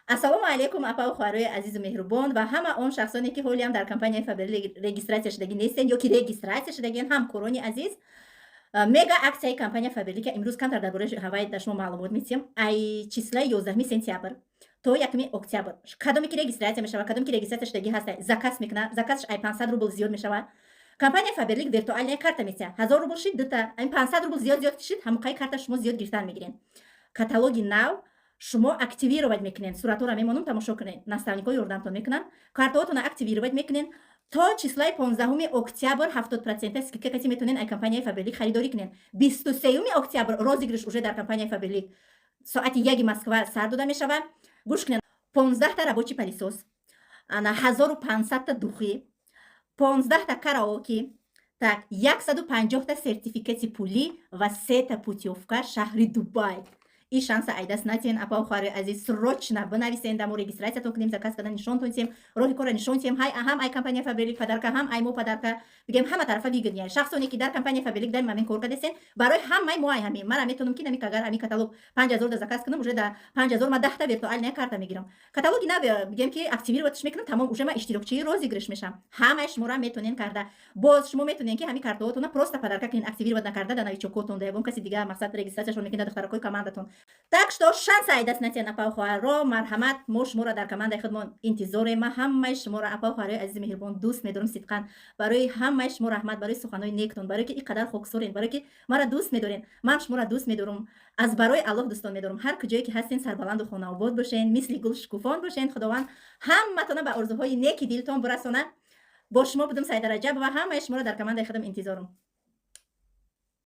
Ассалому алайкум, апаву хоҳарои азизу меҳрубон ва ҳама он шахсоне, ки ҳолиам дар компанияи Фаберлик регистрация шудагӣ нестен ё ки регистрация шудагиен. Ҳамкорони азиз, мега аксияи компания Фаберлика имрӯз камтар дар бораи ҳавай дар шумо маълумот медиҳем. Ай числаи 11 сентябр то 1 октябр кадоме ки регистрация мешавад, кадоме ки регистрация шудагӣ ҳаста, заказ мекунад, заказш ай 500 рубл зиёд мешавад, компания Фаберлик виртуальная карта метиҳад. 1000 рубл шид, дута, айн 500 рубл зиёд зиёд шид, ҳамоқаи карта шумо зиёд гирифтан мегирен. Каталоги нав шумо активировать мекунен, суратҳоро мемонам, тамошо кунед, наставникҳо ёрдамтон мекунанд, картаҳотонро активировать мекунен. То числаи 15 октябр 70 процента скидка каси метавонен ай компанияи Фаберлик харидорӣ кунен. 23 октябр розыгрыш уже дар компанияи Фаберлик соати 1 Москва сар дода мешавад. Гӯш кунед: 15-та рабочий пылесос, ана 1500-та духи, 15-та караоке, так, 150-та сертификати пулӣ ва сета путёвка шаҳри Дубай. И шанса ай даст натиҳен, апау хоҳари азиз. Срочно бинависен, дамо регистрациятон кунем, заказ кардан нишонтон тиҳем, роҳи корро нишон тиҳем. Ҳай ҳам ай компания Фаберлик подарка, ҳам ай мо подарка, бигем, ҳама тарафа выгодный. Шахсоне ки дар компания Фаберлик дар мамин кор кардесен, барои ҳамаи мо ай ҳамин мара метавонам, ки нами агар ҳамин каталог 5000 да заказ кунам, уже да 5000 ма 10-та виртуальная карта мегирам. Каталоги нав, бигем, ки активироватьш мекунам, тамом, уже ма иштирокчии розыгрыш мешам. Ҳамаи шуморо метавонен карда. Боз шумо метавонен, ки ҳамин картаҳотонро просто подарка кунен, активировать накарда, да новичокотон, да ягон каси дига, мақсад, регистрацияшон мекунед, да духтаракои командатон. Так что шанс ай даст натиҳен, апау хоҳаро. Марҳамат, мо шуморо дар командаи худмон интизорем. Ма ҳамаи шуморо, апау хоҳарои азизи меҳрубон, дӯст медорам сидқан. Барои ҳамаи шумо раҳмат, барои суханҳои нектон, барое ки ин қадар хоксорен, барое ки маро дӯст медорен. Ман шуморо дӯст медорам, аз барои Аллоҳ дӯстон медорам. Ҳар куҷое ки ҳастен, сарбаланду хонаобод бошен, мисли гул шукуфон бошен. Худованд ҳаматона ба орзуҳои неки дилтон бирасонад. Бо шумо будум Саида Раҷабова. Ҳамаи шуморо дар командаи худам интизорам.